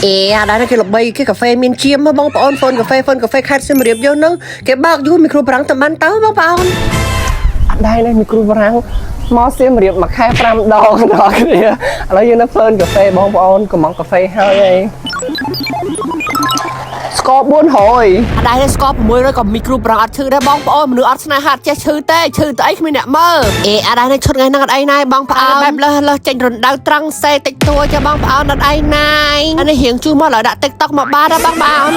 អេអាដែរគេល្បីគេកាហ្វេមានជាមបងប្អូនហ្វុនកាហ្វេហ្វុនកាហ្វេខេត្តសៀមរាបយើងនឹងគេបើកយូរមីក្រូប្រាំងតែបានតើបងប្អូន អត់ដែរនេះមីក្រូបារាំងមកសៀមរាបមួយខែ5ដងដល់គ្នាឥឡូវយើងនៅហ្វឺនកាហ្វេបងប្អូនកំងកាហ្វេហើយអីស្ករ400 អត់ដែរស្ករ600ក៏មីក្រូប្រាំងអត់ឈឺដែរបងប្អូនមនុស្សអត់ស្នេហាអត់ចេះឈឺទេឈឺទៅអីគ្មានអ្នកមើលអេអត់ដែរនេះឈុតថ្ងៃហ្នឹងអត់អីណាយបងប្អូនបែបលើសលើសចេញរណ្ដៅត្រង់សេតិចតួចាបងប្អូនអត់អីណាយអានេះរៀងជូរមកឡើយដាក់ TikTok មកបានដែរបងប្អូន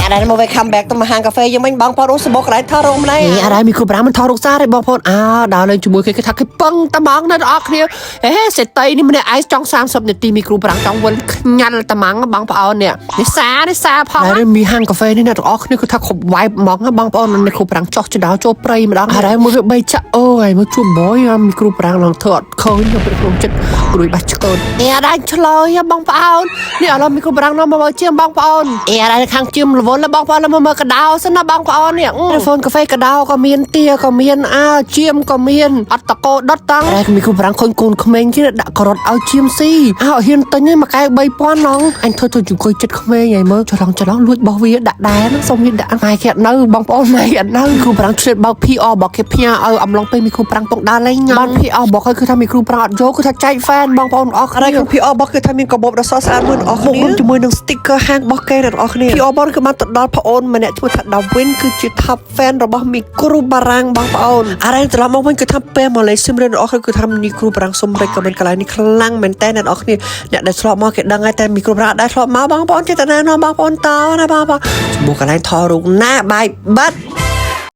អារ៉ាមកវិញ come back ទៅមកហាងកាហ្វេយើងវិញបងប្អូនអូសបកកន្លែងថតរូបម្លេះអារ៉ាមីគ្រូប្រាំមិនថតរូបសារទេបងប្អូនអើដើរលេងជាមួយគេគេថាគេពឹងត្មងណាស់ដល់គ្នាអេសេតីនេះម្នាក់ឯងចង់30នាទីមីគ្រូប្រាំចង់វិលខ្ញាល់ត្មងបងប្អូននេះនេះសានេះសាផងអារ៉ាមីហាងកាហ្វេនេះអ្នកទាំងអស់គ្នាគឺថាគ្រប់ vibe ហ្មងបងប្អូននេះគ្រូប្រាំចោះចដោចូលព្រៃម្ដងអារ៉ាមួយវាបីចាក់អូយមកជួបបយមីគ្រូប្រាំឡើងធ្វើអត់ឃើញទៅក្នុងចិត្តគ្រួយបាស់ឆ្កូនអេអារ៉ាឆ្លើយបងប្អូននេះឥឡូវមីគ្រូប្រាំនាំមកមើលជាមបងប្អូនអេអារ៉ាខាងជាមរវល់បងប្អូនមកមើលកដោសិនណាបងប្អូននេះហ្វូនកាហ្វេកដោក៏មានទាក៏មានអើជាមក៏មានអត់តកោដុតតាំងតែមីគ្រូប្រាំងឃើញកូនក្មេងគេដាក់ការ៉ុតឲ្យជាមស៊ីអើហ៊ានទិញឯងមួយកែវ3000ឡងអញធ្វើទៅអង្គុយចិត្តក្មេងឯងមើលច្រឡងច្រឡងលួចរបស់វាដាក់ដែរហ្នឹងសុំវាដាក់ម៉ែគេអត់នៅបងប្អូនម៉ែគេអត់នៅគ្រូប្រាំងឆ្លៀតបើក PR របស់គេផ្ញើឲ្យអំឡុងពេលមីគ្រូប្រាំងពងដើរលេងញ៉ាំបាន PR របស់គេគឺថាមីគ្រូប្រាំងអត់យកគឺថាចែក fan បងប្អូនអស់គ្នា ក្នុង PR របស់គឺថាមានកបោបដ៏ស្រស់ស្អាតមួយអ្នកនរគ្នាជាមួយនឹង sticker ហាងរបស់គេអ្នកនរគ្នា PR របស់គឺបានទៅដល់ប្អូនម្នាក់ឈ្មោះថា Darwin គឺជា top fan របស់មីគ្រូបារាំងបងប្អូនអរ៉េត្រឡប់មកវិញគឺថាពេលមកលេងសៀមរាបអ្នកនរគ្នាគឺថាមីគ្រូបារាំងសុំ recommend កន្លែងនេះខ្លាំងមែនតើអ្នកនរគ្នាអ្នកដែលធ្លាប់មកគេដឹងហើយតែមីគ្រូបារាំងអត់ដែលធ្លាប់មកបងប្អូនចេះតែណែនាំបងប្អូនតណាបងប្អូនចំពោះកន្លែងថតរូបណាបាយបាត់